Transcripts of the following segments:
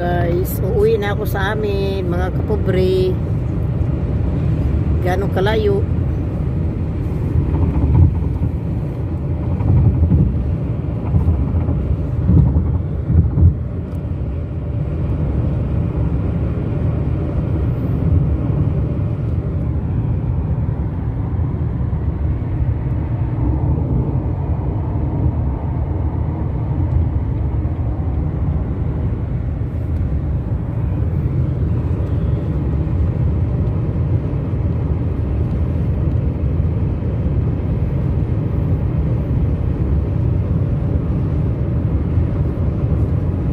Guys, uuwi na ako sa amin, mga kapobre. Gano'ng kalayo.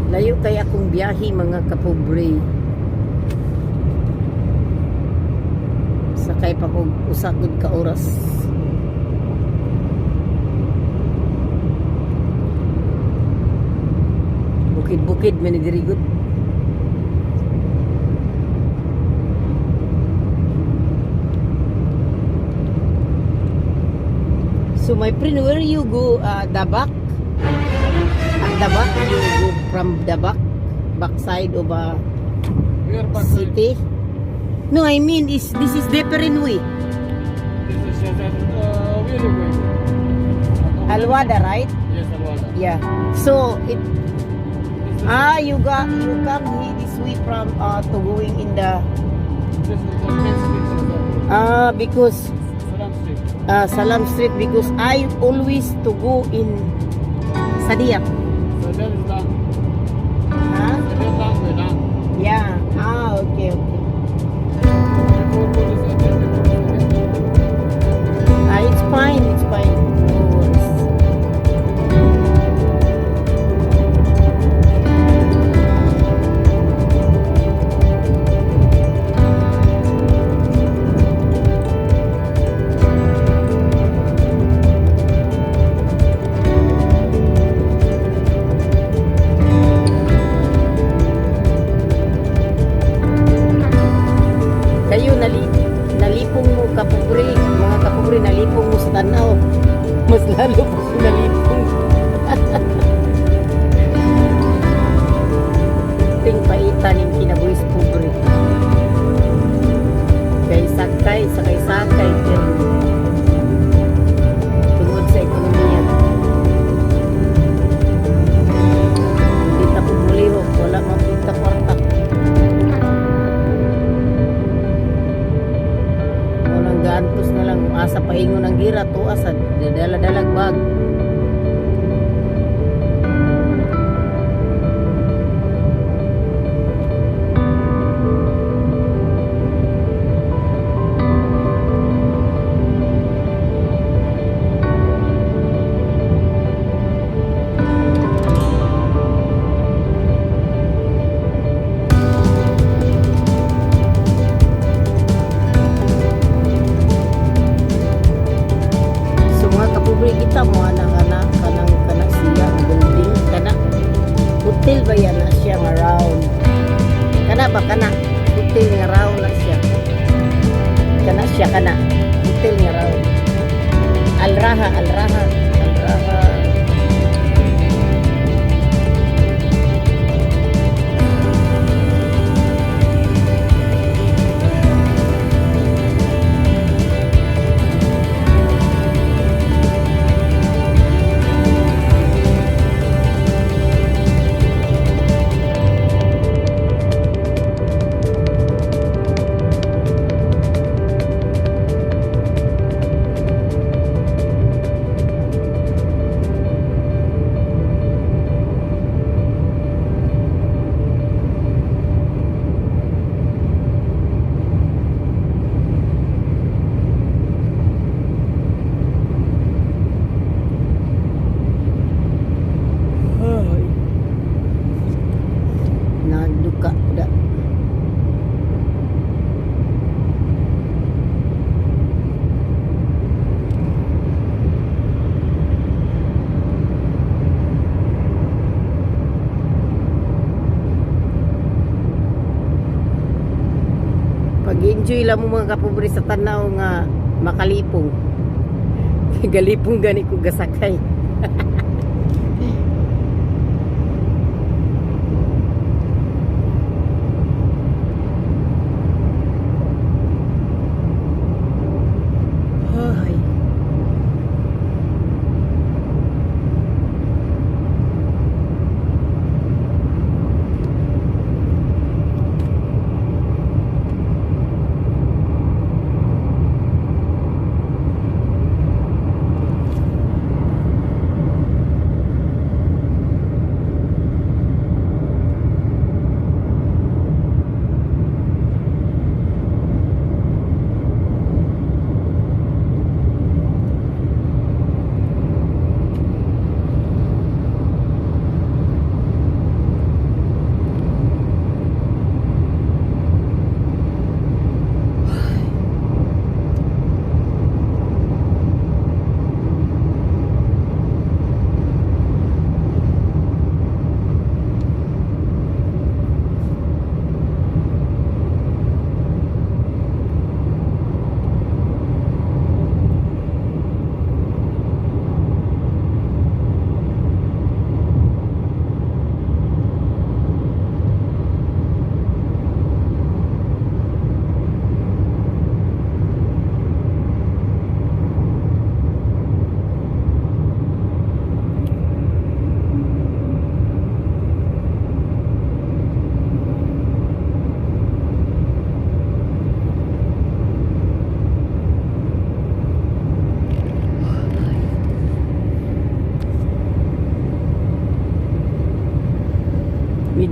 Layo kay akong biyahe, mga kapobre. Sakay pa kog usa gud ka oras. Bukid-bukid man ni diri gud. So my friend, where you go? Dabak? Ang Dabak, you go from Dabak, backside of a We are back. City? No, I mean, is this is different way. This is Shazad. Where are you going? Al Wahda, right? Yes, Al Wahda. Yeah. So it This is, you come here this way from to going in the this is the main street, Shazad. Because Salam Street. Salam Street, because I always to go in Saadiyat. Saadiyat is down. Huh? Saadiyat long way down. Yeah. Ah, okay. Before police, Saadiyat, before Saadiyat. Ah, it's fine, it's fine. No worries. Kayo nalipong mo, kapobre, mga kapobre, nalipong mo sa tanaw. Mas lalo pa ko nalipong. Ting paita ning kinabuhis pobre. Kay sakay, sakay sakay pero tungod sa ekonomiya. Hindi ta ko mulihok, wala man pud ta kwarta. Walang gantos na lang asa paingon ang gira tuwa sa dala-dalag bag. So mga kapobre, kita mo anang ana kanang kana siya nga building, kana hotel ba yan na siya nga round, kana ba, kana hotel nga round na siya, kana siya, kana hotel nga round. Al Raha, Al Raha, Al Raha. Ay. Nagduka da. Pag-enjoy lang mo, mga kapobre, sa tanaw nga makalipong. Galipong gani ko gasakay.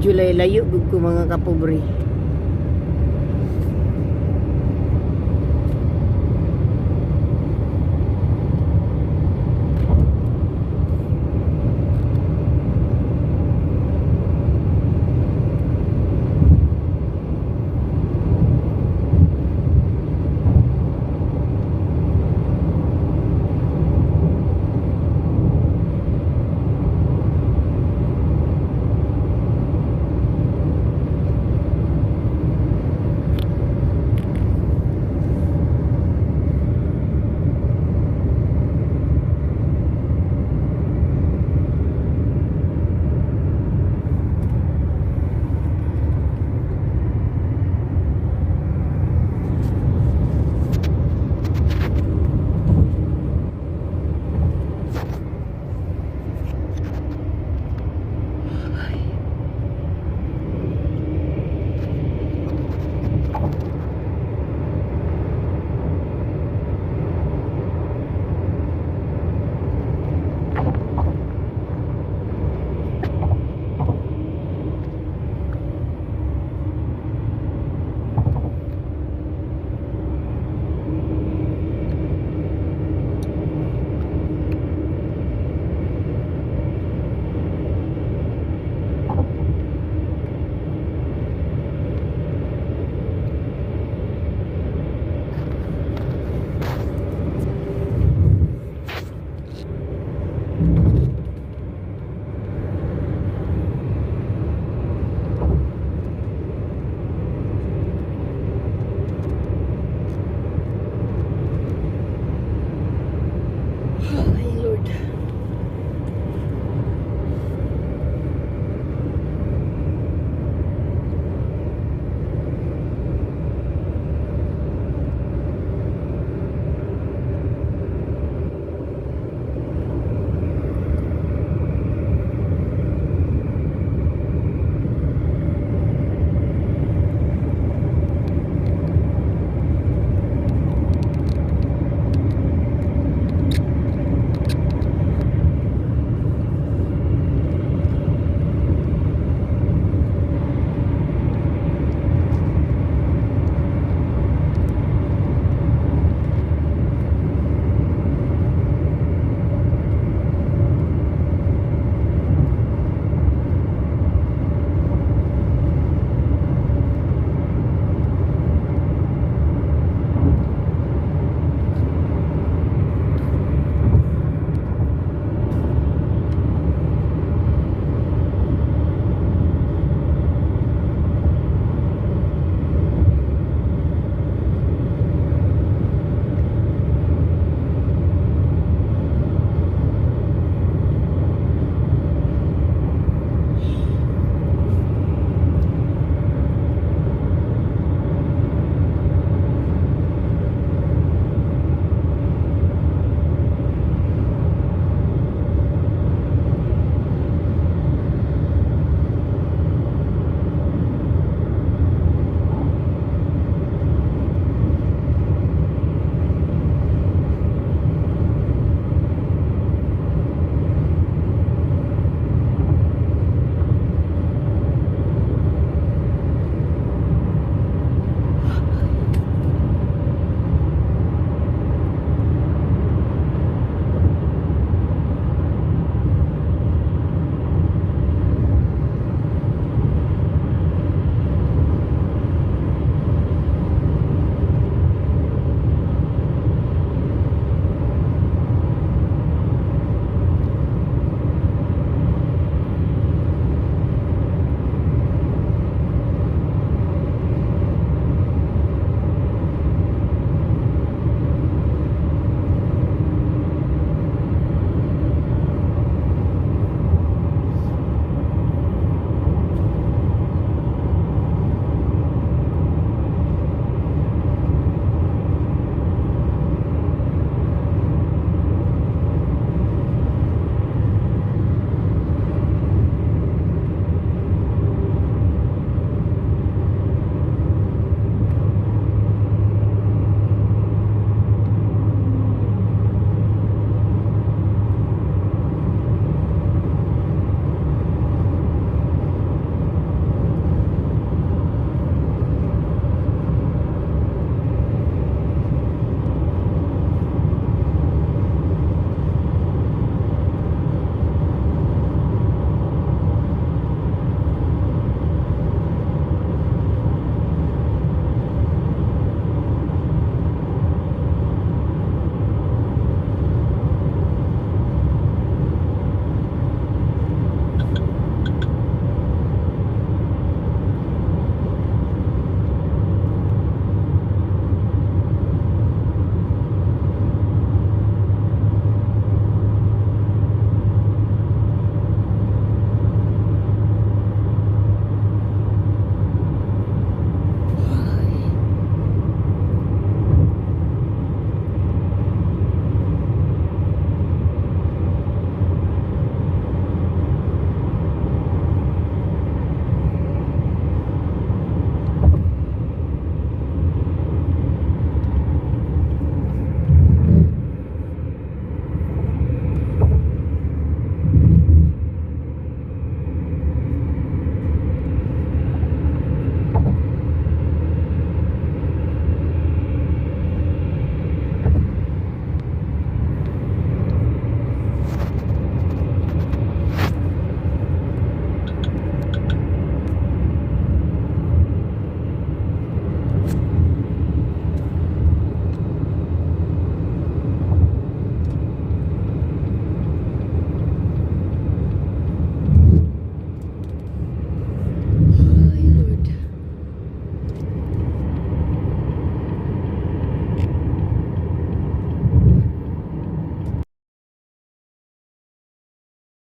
Medyo layo gud ko, mga kapobre.